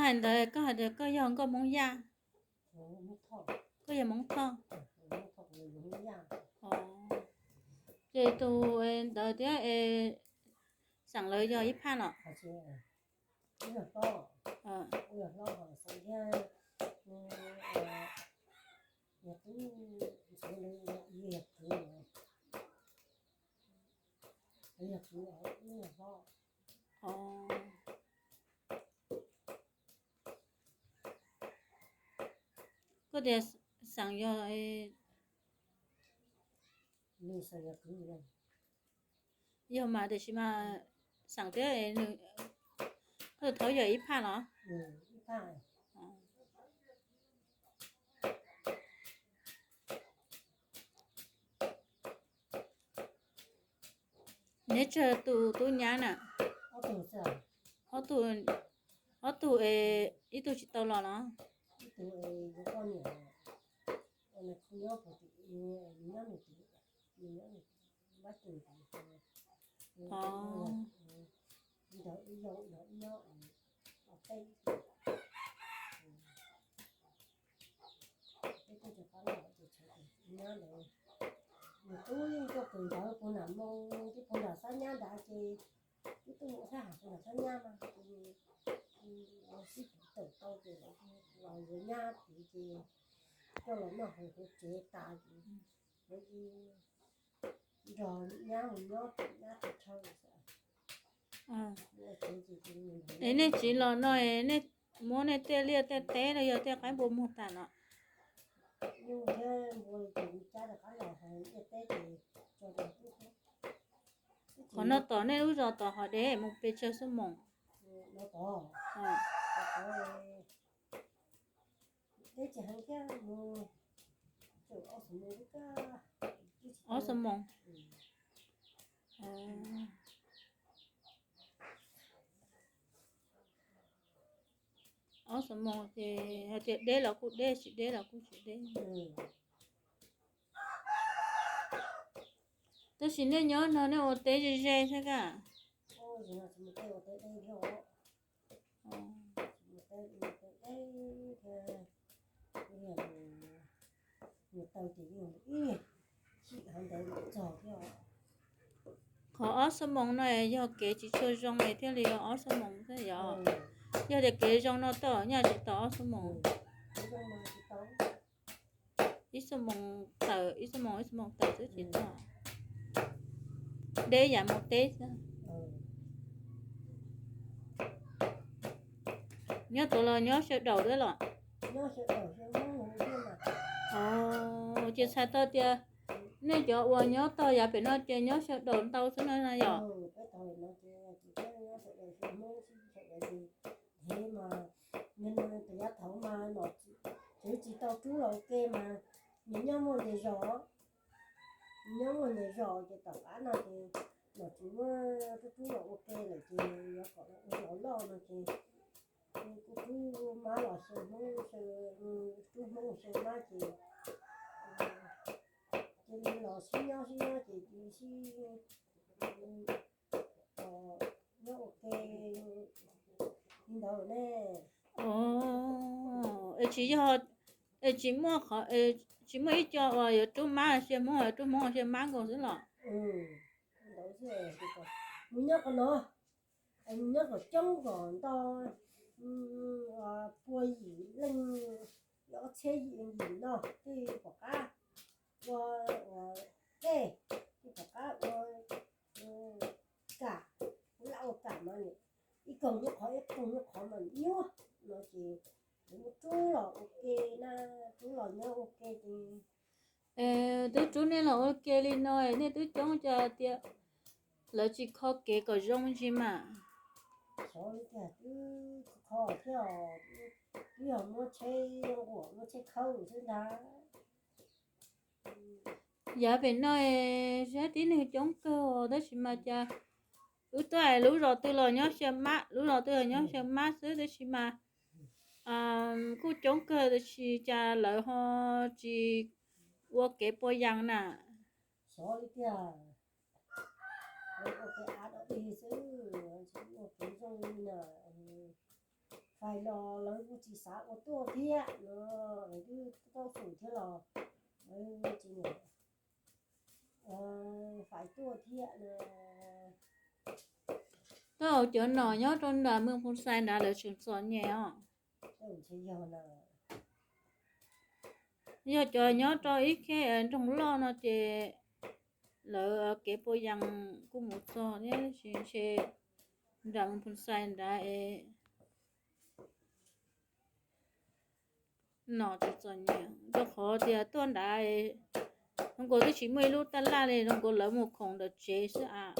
Ntawd koj hais tias koj yog nkauj Hmoob Yaj, koj yog Hmoob Thoj. Ces tus ntawd thiab es xeem lawv yog ib phaj los? Koj tias xeem yog, yog mas tiam sis mas xeem thiab, koj thaum yog ib phaj los? Neb tsawg tus tub nyab na? Ob tug, ob tug es ib tug tsis tau los los? Nws tub yeej tuaj pw ntawd puag nram moo, twb puag nram Xab Nyab ntawd ces twb tuaj mus thab ham puag nram Xab Nyab no ces sib tawm tau ces los yuav nyab tid ces coj los noj hauv tsev tas ces lawv nrog nyab mus nyob nyab tsis tshua. Es nej tsis los no es nej muab nej tej liaj tej teb los yog tej qaib npua muag tas los? Nyuj thiab npua ces cab rov qab los, ho liaj teb ces tso rau tub. Qhov no tom nej lub zos tom hav deb mus pes tsawg xuab moos? Deb tsis heev thiab, mus ob xuab moos. Ob xuab moos ces hais tias deb los kuj deb, tsis deb los kuj tsis deb. Tab sis nej nyob no nej ua teb ze ze thiab kaj? Qhov ob xuab moos no yog kev tsis tshua zoo es thiaj li ob xuab moos thiab yog? Yog tias kev zoo no tau nyaj tsis tau ob xuab moos? Ib xuab moos tawm, ib xuab moos ib xuab moos tawm xwb tsis tau. Deb yam mus teb xwb. Nyob tod los nyob sawv daus thiab los? Ces txhais tau tias nej cov uas nyob tog yav pem no ces nyob sawv daus ntau xwb no yog? Ces mas, nws mas tus yav thaud mas, tsev tsis tau rub los ua ke mas, nws nyob muaj nyias zos, nws nyob muaj nyias zos ces tom qab no ces nom tswv muab rub rub los ua ke lawm ces yuav kom ua zos loj no ces kuj rub mab los xyaw Hmoob, rub Hmoob xyaw mab ces cia li los sib nyob sib nyob ces cia li sib nyob ua ke li ntawd ne. Es tsis yog, es tsis muaj qhov, tsis muaj ib co uas yuav rub mab xyaw Hmoob, rub Hmoob xyaw mab nkaus xwb los? Mus nyob qhov no, mus nyob kom coob kom ntau, pua yim leej, ob txhiab yim leej yim no tej pom qab ua, ua dej, tej pom qab ua kam, ua laj ua kam mas ib koog nyob qhov ib koog nyob qhov mas nyuaj no ces lawv muab rub los ua ke na, rub los nyob ua ke ces twb rub nej los ua ke li no nej twb coob cas tias lawv tsis kho kev kom zoo ntsis mas? Xyov li tiag, twb kho thiab, twb yog muab tsheb nquam muab tsheb khawb xwb ntag. Yav pem no sab tib neeg coob kawg tab sis mas cas wb tuaj hais lub zos twg los nyob xyaw mab, lub zos twg los nyob xyaw mab xwb tab sis mas kuj coob kawg tab sis cas lawv ho tsis ua kev pua yees na. Xyov li tiag, ua kev av dog dig xwb, tsis muaj kev zoo li na. Fais los lawv kuj tsis xav ua tuaj thiab no, lawv twb tau xum thiab los lawv tsis nim fais tuaj thiab no. Tau cov nom nyob rau nram Moos Phoo Xais nrad lawv tseem txom nyem os. Yog cov nyob rau ib kheb nroog loj no ces lawv kev puas yees kuj mus txog thiab, tab sis ntshe nram Moos Phoo Xais nrad es nom tseem txom nyem rau qhov tias tuaj nrad, zoo nkaus twb tsis muaj ib lub taj laj li, zoo nkaus lawv mus khoom ntawm tsev xwb as.